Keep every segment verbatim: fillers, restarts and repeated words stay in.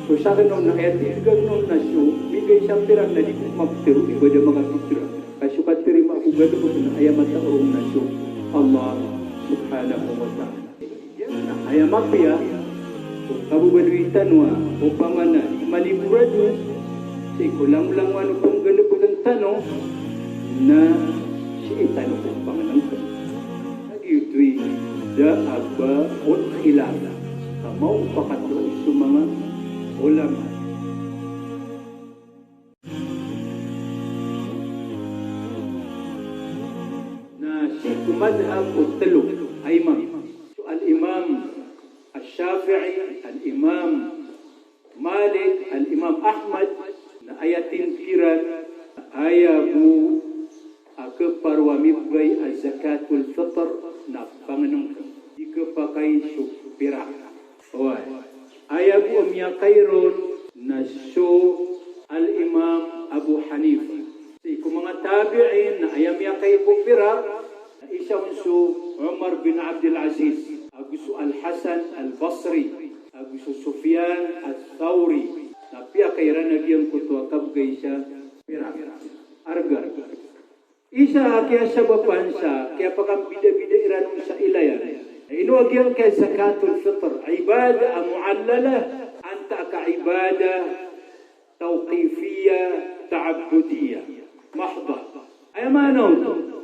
So sakn on na aya tindgan on na so migay sa pirak na di ko maptero, di ba da makapitra. Ka so katarima ko galbk na aya mataorong na so Allah subhanahu wa ta'ala. Na aya mapiya ko kababaloy tano a opama na di manigurado sii ko langolangon o pnggalbkn tano na sii tano ko pangnngkn. Lagid oto i da a ba on khilaf ka maopakatlo so manga ulama. Na sii ko madhab o tlo a imam. So Al-Imam Ash-Shafi'i, Al-Imam Malik, Al-Imam Ahmad, na aya tindg iran, aya bo a khaparo a mibgay a zakatul fitr na pangnngkn. Di khapakay so pirak. Oway. Aya bo a miyakay ron na so Al-Imam Abu Hanifa. Sii ko manga tabi'in na aya miyakay ko pirak, na isa on so Umar bin Abdul Aziz, ago so Al-Hasan Al-Basri, ago so Sufyan Ath-Thawri. Na piyakay iran a giyangkoto a kabgay sa pirak. Arga. Isa a kiyasabapan sa kiyapakambidabida iran on sa ilayan. Ino a giyangkaya zakatul fitr, ibadah mu'allalah, antaa ka ibadah tawqifiyyah, ta'abbudiyyah, mahdhah. Aya maana oto,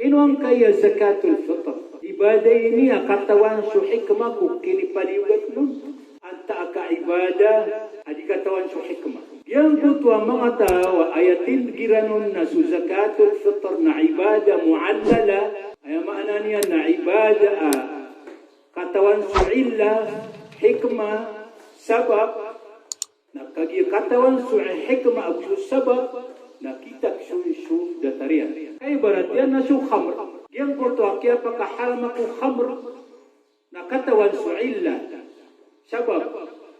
ino angkaya zakatul fitr? Ibadah ini a katawan so hikmah ko kinipaliyogat on, antaa ka ibadah a di katawan so hikmah? Giyangkoto a manga taw a aya tindg iran on na so zakatul fitr na ibadah mu'allalah, aya maana niyan na ibadah a katawan so illah, hikmah, sabab, na kagiya katawan so hikmah ago so sabab, na kitak so, so datar iyan. Kaibarat iyan na so khamr. Giyangkoto a kiyapakaharama ko khamr, na katawan so illah, sabab,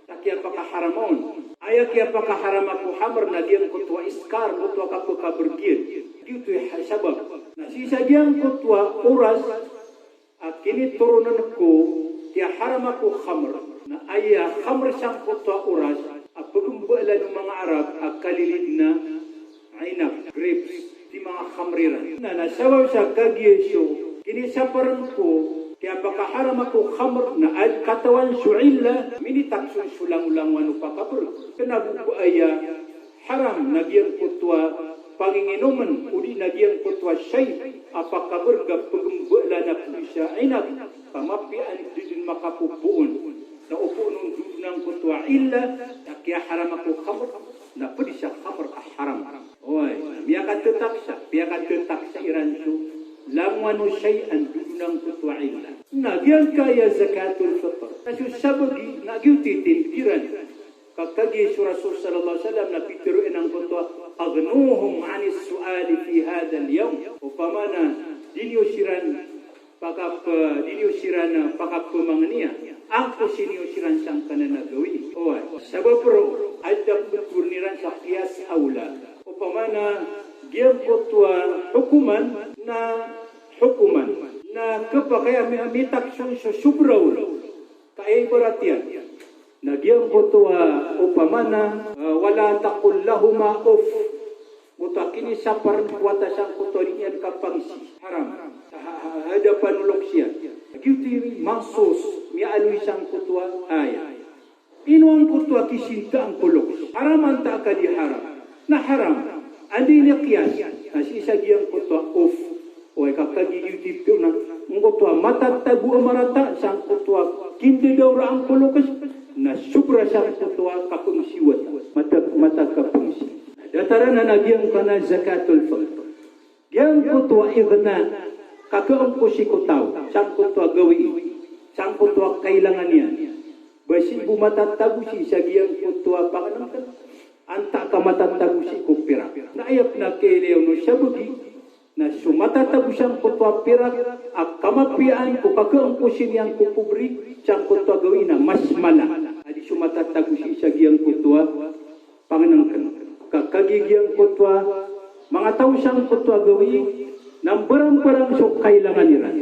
sa kiyapakaharama on. Aya kiyapakaharama ko khamr na giyangkoto a iskar, koto a kapakabr iyan. Giyoto i ha-, sabab. Na sii sa giyangkoto a oras a kinitoronan ko kiyaharama ko khamr, na aya khamr sangkoto a oras a pagmbaalan o manga Arab a kalilid na inab, grapes, di manga khamr iran. Na, na sabap sa kagiya so kinisaparan ko kiyapakaharama ko khamr na ad katawan so illah, minitak so, so langolangowan o pakabr. Kna bo ba aya haram na giyangkoto a panginginomen, odi na giyangkoto a shay a pakabr a pagmbaalan a pd sa inab, ka mapiya a di dn makapopoon. Na opama on dodon angkoto a illah a kiyaharama ko khamr, na pd sa khamr a haram. Oway, miyakatatak sa, miyakatatak sa iran so langowan o shay a dodon angkoto a illah. Na giyangkaya zakatul fitr, na so sabagi, na giyoto i tindg iran. Ka kagiya so Rasul sallallahu alaihi wasallam na pitharo iyan angkoto a, "Aghnuhum anis su'ali fi hadhal yawm." Opama na di niyo siran pakap-, di niyo siran, ah, pakapmangniya. Angkosi niyo siran sangkanan a gawii. Oway. Sabap roo, adn a pmbthowan iran sa qiyas awla. Opama na giyangkoto a hokoman na hokoman. Na khapakay a mi-, mitak so, so sobra on. Ka ibarat iyan na giyangkoto a opama na, ah, "Wala taqul lahuma uff." Oto a kinisaparan ko wata sangkoto a di niyan kapangisi. Haram. Sa ha-, ha-, hadapan o loks iyan. Giyoto i mansus, miyaaloy sangkoto a ayat. Ino angkoto a kisintaan ko loks? Haram antaa ka di haram? Na haram. Anda i qiyas? Na sii sa giyangkoto a uff. Oway, ka kagiya giyoto i pitharo na angkoto a matatago a marata sangkoto a kindadawraan ko loks, na sobra sangkoto a kapangisi o wata. Mata, mata kapangisi. Datar anan a giyangkanan a zakatul fitr. Giyangkoto a ighna, kakaangkosi ko taw sangkoto a gawii, sangkoto a kailangan iyan. Ba sii bo matatago sii sa giyangkoto a pangnngkn, antaa ka matatago sii ko pirak. Na aya pn a kailay on o sabagi, na so matatago sangkoto a pirak a kamapiyaan ko kakaangkosi niyan ko pobri sangkoto a gawii na mas mala a di so matatago sii sa giyangkoto a pangnngkn. Ka kagiya giyangkoto a manga taw sangkoto a gawii na mbarangbarang so kailangan iran.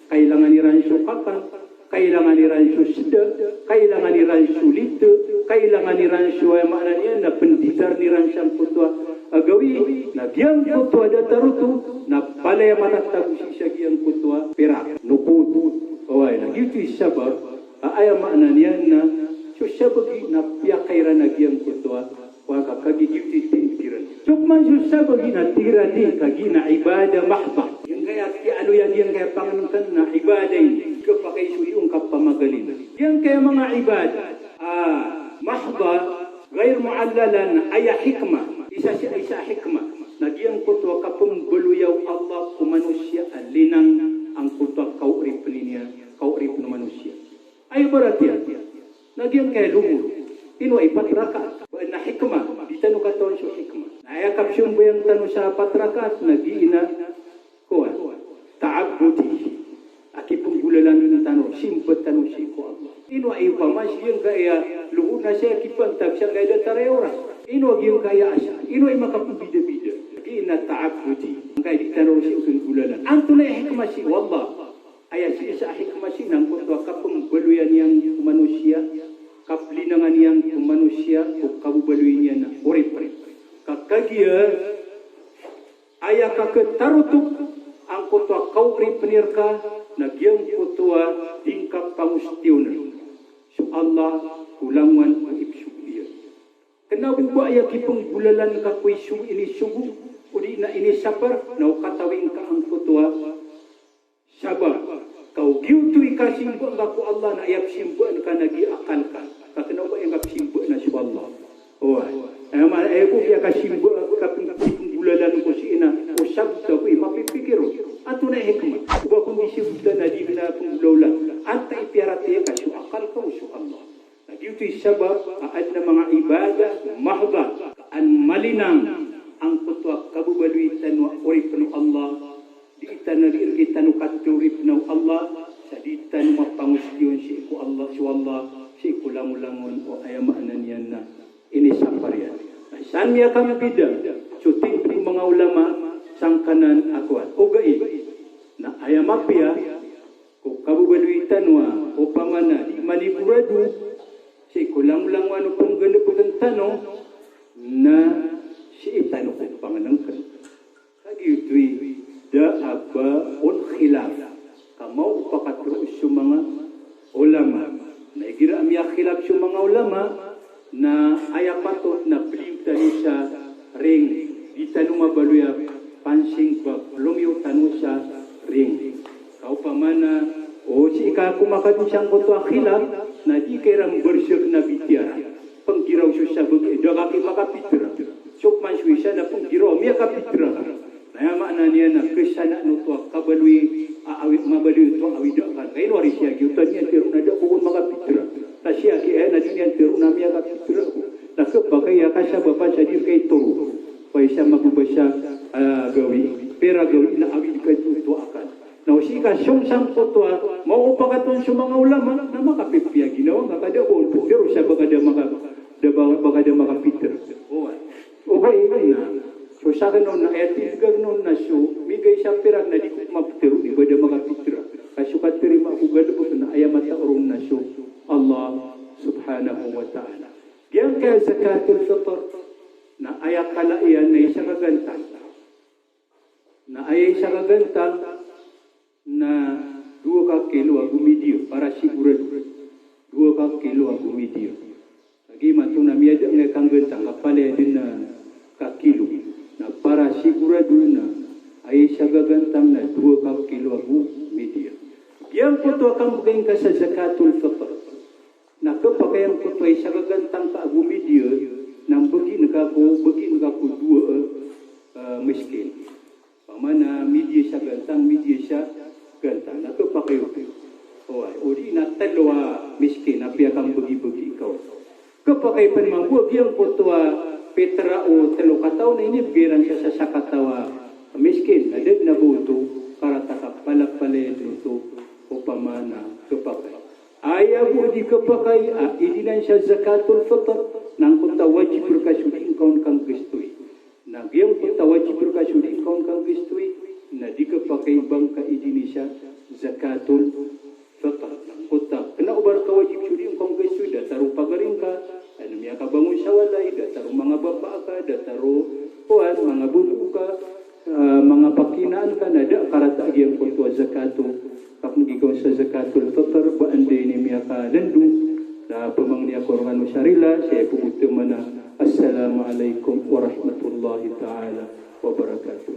Kailangan iran so kakan, Kailangan iran so seda, kailangan iran so lite, kailangan iran so, aya maana niyan na penditar iran sangkoto a gawii, na giyangkoto a datar oto, na palaya matatago sii sa giyangkoto a perak, nuqud. Oway, na giyoto i sabap, a aya maana niyan na, so sabagi na piyakay iran a giyangkoto a Wa ka kagiya giyoto i tig iran. Sokman so sabagi na tig iran di, kagiya na ibadah mahdah. Giyangkaya kiyaaloya giyangkaya pangenengken na ibadah ini. Kapakay so iyong kapamagalina. Giyangkaya manga ibadah, ah, mahdah, ghair mu'allala na aya hikmah. Isa sii, isa a hikmah. Na giyangkoto a kapembaloya o Allah ko manosiya a linang angkoto a kaoripen iyan, kaoripen o manosiya. Aya ibarat iyan na giyangkaya lohor. Ino i pat rakaat? Ba na hikmah, di tano katawan so hikmah. Na aya kapsambayang tano sa pat rakaat na giya na kowan, ta'abbudi. A kipenggolalan tano, simba tano sii ko Allah. Ino i opama sii giyangkaya lohor na sii kipantag sangkaya datar a oras. Ino giyangkaya asar. Ino i makapembidabida. Giya na ta'abbudi. Angkaya di tano sii penggolalan. Antonaa i hikmah sii o Allah? Aya sii sa hikmah sii na angkoto a kapembaloyan iyan ko manosiya, kaplinangan iyan ko manosiya, ko kababaloy niyan a oripen. Ka kagiya aya kaketarotok angkoto a kaoripen reka na giyangkoto a di ngka pangostiyonen so Allah ko langowan o ipsogo iyan. Kena bo ba aya kipenggolalan ka ko isogo, inisogo, odi na inisapar, na o katawing ka angkoto a sabap. Ka o giyoto i kasimba ngka ko Allah na aya pesimbaan ka na giya akal ka. Ka kena o ba aya ngka pesimbaan na so Allah. Oway. Aya ma, aya ko giya kasimba ka pen-, penggolalan ko sii na, o sabot ako i mapipikir o. Antonaa i hikmah? O ba ko di simbaan na di na penggolalan. Antaa i piyaratiyaya ka so akal ka o so Allah. Na giyoto i sabap a aden a manga ibadah mahdah, ka an malinang angkoto a kababaloy tano a oripen o Allah, di tano, di regi tano katharo oripen o Allah, sa di tano mapangostiyon sii ko Allah, so Allah, sii ko langolangon o aya maana niyan na inisapar iyan. Na san miyakambida so tig o manga ulama sangkanan a kowan. Ogaid na aya mapiya ko kababaloy tano a opama na di manigurado sii ko langolangon o penggalebeken tano na sii tano ko pangenengken. Ka giyoto i da a ba on khilaf. Ka maopakatero so manga ulama. Na igira a miyakhilaf so manga ulama, na aya patot na peliyo tano sa ring, di tano mabaloy a pansing ba pelomiyo tano sa ring. Ka opama na, o sii ka ko makadosa angkoto a khilaf, na di ka iran bersek na bitiara. Penggiraw so sabagi, da ka ki makapitra. Sokman so isa na penggiraw, miyakapitra ka. Na aya maana niyan na kesanaan oto a kabaloy, a, awi, mabaloy oto a awid a akal. Ka ino ari siya giyoto a niyan tero na da ko kon makapitra. Na siya ki, eh, na di niyan tero na miyakapitra ko. Na kepakay a kasabapan sa di kaitoro. Pay sa mababasa, ah, gawii. Pira gawii na awid ka oto a akal. Na o sii ka song sangkoto a, maopakatero so manga ulama, na makapipiya ginawa ngka ka da ko on pitharo sa ba ka da maka, da ba, ba ka da makapitra. Oway. Ogaid na so sakn on na aya tig akn on na so migay sa pirak na di ko mapitharo i ba da makapitra. Ka so katarima ko galbk na aya matao ron na so Allah subhanahu wa ta'ala. Giyangkaya zakatul fitr na aya kala iyan na isa ka gantang. Na aya isa ka gantang na dowa ka kilo ago midiya, para sigurado. Dowa ka kilo ago midiya. Lagid imanto na miyada angkaya kanggantang ka palaya dn ka kilo. Na para sigurado na aya isa ka gantang na dowa ka kilo ago midiya. Giyangkoto a kambgay ngka sa zakatul fitr. Na khapakay angkoto a isa ka gantang ka ago midiya, na mbgi ngka ko, mbgi ngka ko dowa, eh, miskin. Pamana midiya sa gantang, midiya sa gantang. Na khapakay oto. Oway, odi na tlo a miskin, apiya ka mbgi-bgi ka oto. Khapakay pn mambo a giyangkoto a pitra o tlo kataw na inibgay iran sa sakataw a miskin. Na da dn a ba oto, karata ka palapalaya dn oto, opama na khapakay. Aya bo di khapakay a idinan sa zakatul fitr, na angkoto a wajib rka so di ngka on kanggastoy. Na giyangkoto a wajib rka so di ngka on kanggastoy, na di khapakay ba ngka idini sa zakatul fitr. Na angkoto walay, datar o manga bapa ka, datar o kowan, manga bobo ka, ah, manga pakinaan ka na da a karata a giyangkoto a zakat o, ka pn gigaw sa zakatul fitr, ba anda ini miyakalndo, na pamangni ako ron kano sa rila, saya pagutama na, Assalamu alaikum warahmatullahi ta'ala wabarakatuh.